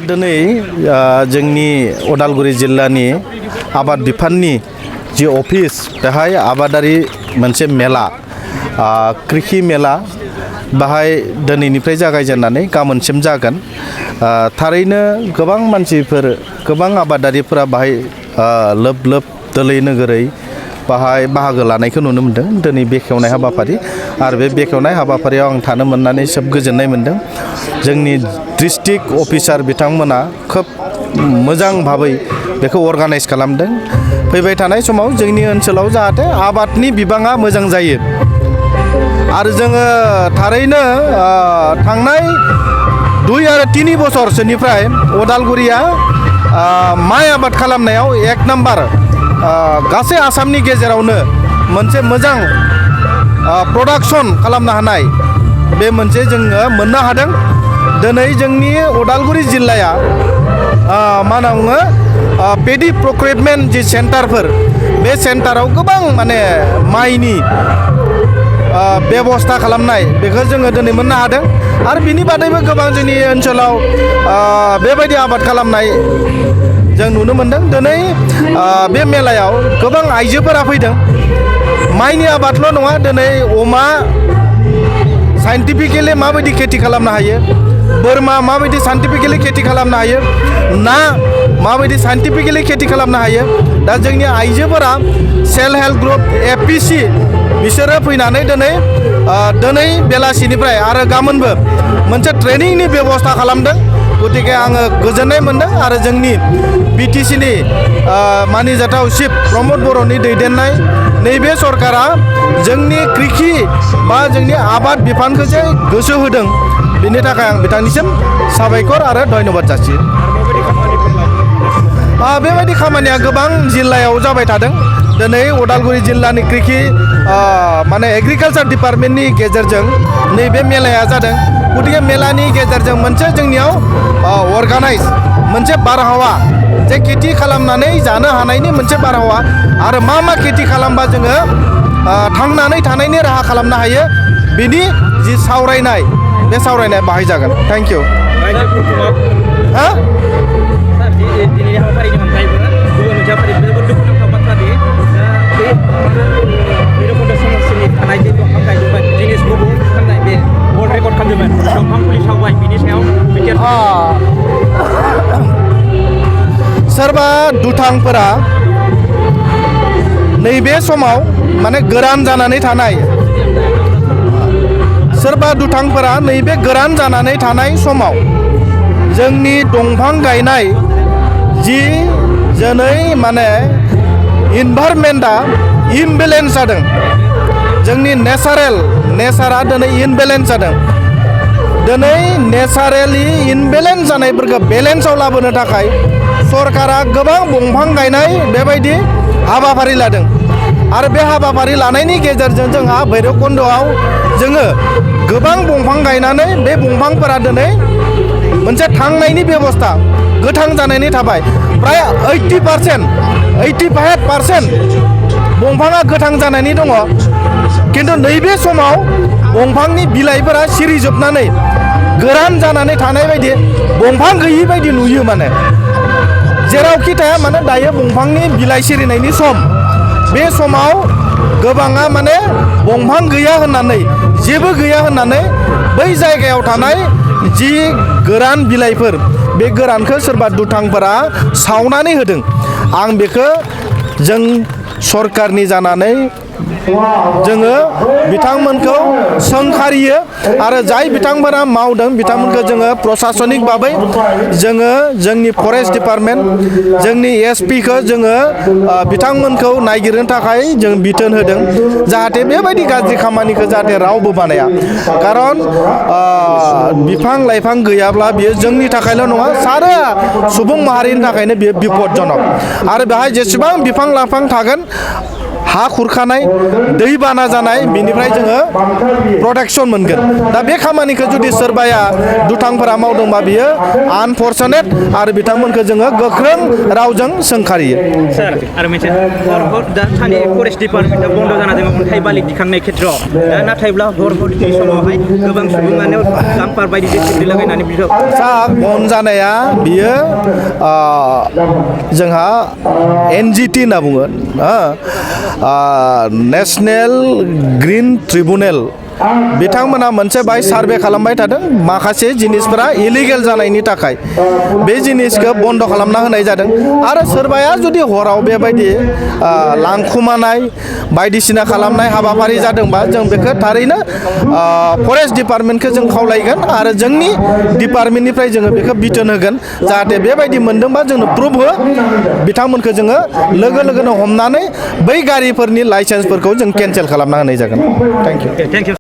दिनै जोंनि उदालगुरि जिल्लानि आबाद बिफाननि जि अफिस बेहाय आबादारि मोनसे मेला कृषि मेला बाहाय दिनैनिफ्राय जागायजेननानै गाबोनसिम जागोन। थारैनो गोबां मानसिफोर गोबां आबादारिफोरा बाहाय लोब लोब दोलै नोगोरै बाहाय बाहागो लानायखौ नुनो मोनदों दिनै बेखेवनाय हाबाफारि आरो बे बेखेवनाय हाबाफारियाव आं थानो मोननानै जोब गोजोननाय मोनदों। जोंनि डिस्ट्रिक्ट अफिसार बिथांमोना खोब मोजां भाबै बेखौ अर्गानाइज खालामदों। फैबाय थानाय समाव जोंनि ओनसोलाव जाहाथे आबादनि बिबाङा मोजां जायो आरो जोङो थारैनो थांनाय 2 आरो 3 बोसोरसोनिफ्राय उदालगुरिया माइ आबाद खालामनायाव 1 नाम्बार गासै आसामनि गेजेरावनो मोनसे मोजां प्रडाक्शन खालामनो हानाय बे मोनसे जोङो मोननो हादों। दिनै जोंनि उदालगुरि जिल्लाया मा होनना बुङो पेडि प्रक्रिटमेन्ट जि सेन्टारफोर बे सेन्टाराव गोबां माने माइनि बेबस्था खालामनाय बेखौ जोङो दिनै मोननो हादों आरो बिनि बादैबो गोबां जोंनि ओनसोलाव बेबायदि आबाद खालामनाय जों नुनो मोनदों। दिनै बे मेलायाव गोबां आइजोफोरा फैदों। माइनि आबादल' नङा, दिनै अमा साइन्टिफिकेलि माबायदि खेथि खालामनो हायो, बोरमा माबायदि साइन्टिफिकेलि खेथि खालामनो हायो, ना माबायदि साइन्टिफिकेलि खेथि खालामनो हायो। दा जोंनि आइजोफोरा सेल्फ हेल्प ग्रुप APC बिसोरो फैनानै दिनै बेलासिनिफ्राय आरो गाबोनबो मोनसे ट्रेनिंनि बेबस्था खालामदों। गतिके आङो गोजोननाय मोनदों आरो जोंनि BTCनि मानिजाथाव चिफ प्रमद बर'नि दैदेननाय नैबे सरकारा जोंनि कृषि बा जोंनि आबाद बिफानखौ जे गोसो होदों बिनि थाखाय आं बिथांनिसिम साबायखर आरो धन्यबाद जासियो। बेबायदि खामानिया गोबां जिल्लायाव जाबाय थादों। दिनै उदालगुरि जिल्लानि कृषि माने एग्रिकालसार डिपार्टमेन्टनि गेजेरजों नैबे मेलाया जादों। गतिके मेलानि गेजेरजों मोनसे जोंनियाव अर्गानाइज मोनसे बारहावा जे खेथि खालामनानै जानो हानायनि मोनसे बारहावा आरो मा खेथि खालामबा जोङो थांनानै थानायनि राहा खालामनो हायो बिनि जि सावरायनाय बे सावरायनाया बाहाय जागोन। Thank you. दिनैनि हाबाफारिनि अनगायैबो गुबुन मोनसे हाबाफारि जोबोद दुखुनांथाव बाथ्रा दि बे भैरबकुन्द समस्टिनि थानाय जे दंफां गायदोंमोन जिनिस बुक खालामनाय बे वर्ल्ड रेकर्ड खालामदोंमोन दंफां फुलि सावबाय बिनि सायाव सोरबा दुथांफोरा नैबे समाव माने गोरान जानानै थानाय सोरबा दुथांफोरा नैबे गोरान जानानै थानाय समाव जोंनि दंफां गायनाय जि दिनै माने इनभाइरमेन्टआ इमबेलेन्स जादों। जोंनि नेचारा दिनै इनबेलेन्स जादों। दिनै नेचारेलि इनबेलेन्स जानायफोरखौ बेलेन्सआव लाबोनो थाखाय सरकारा गोबां दंफां गायनाय बेबायदि हाबाफारि लादों आरो बे हाबाफारि लानायनि गेजेरजों जोंहा भैरबकुन्दआव जोङो गोबां दंफां गायनानै बे दंफांफोरा दिनै मोनसे थांनायनि बेबस्था गोथां जानायनि थाबाय प्राय 85% दंफाङा गोथां जानायनि दङ। खिन्थु नैबे समाव दंफांनि बिलाइफोरा सिरिजोबनानै गोरान जानानै थानाय बायदि दंफां गैयि बायदि नुयो। माने जेरावखि थाया माने दायो दंफांनि बिलाइ सिरिनायनि सम। बे समाव गोबाङा माने दंफां गैया होननानै जेबो गैया होननानै बै जायगायाव थानाय जि गोरान बिलाइफोर बे गोरानखौ सोरबा दुथांफोरा सावनानै होदों। आं बेखौ जों सरकारनि जानानै जोङो बिथांमोनखौ सोंखारियो आरो जाय बिथांमोना मावदों बिथांमोनखौ जोङो प्रशासनिक भाबै जोङो जोंनि फरेस्ट डिपार्टमेन्ट जोंनि SP-खौ जोङो बिथांमोनखौ नायगिरनो थाखाय जों बिथोन होदों जाहाथे बेबायदि गाज्रि खामानिखौ जाहाथे रावबो बानाया। खारन बिफां लाइफां गैयाब्ला बियो जोंनि थाखायल' नङा सारा सुबुं माहारिनि थाखायनो बियो बिपदजनक आरो बेहाय जेसेबां बिफां लाइफां थागोन हा खुरखानाय दैबाना जानाय बिनिफ्राय जोङो प्रटेक्सन मोनगोन दा बे खामानिखौ जुदि सोरबाया दुथांफोरा मावदोंबा बियो आनफर्चुनेट आरो बिथांमोनखौ जोङो गोख्रों रावजों सोंखारियो सार आरो मोनसे दा सानि फरेस्ट डिपार्टमेन्टआ बन्द' जाना दङ अन्थाइ बालि दिखांनाय खेत्रआव दा नाथायब्ला हरनि समावहाय गोबां सुबुङानो डाम्पार बायदि जेसिबि लागायनानै सा बन जानाया बियो जोंहा NGT होनना बुङो नेसनेल ग्रिन ट्रिब्युनेल बिथांमोना मोनसे बाय सार्भे खालामबाय थादों माखासे जिनिसफोरा इलिगेल जानायनि थाखाय बे जिनिसखौ बन्द' खालामना होनाय जादों आरो सोरबाया जुदि हराव बेबायदि लांखुमानाय बायदिसिना खालामनाय हाबाफारि जादोंबा जों बेखौ थारैनो फरेस्ट डिपार्टमेन्टखौ जों खावलायगोन आरो जोंनि डिपार्टमेन्टनिफ्राय जोङो बेखौ बिथोन होगोन जाहाथे बेबायदि मोनदोंबा जोंनो प्रुफ हो बिथांमोनखौ जोङो लोगो लोगोनो हमनानै बै गारिफोरनि लाइसेन्सफोरखौ जों केन्सेल खालामना होनाय जागोन थेंक इउ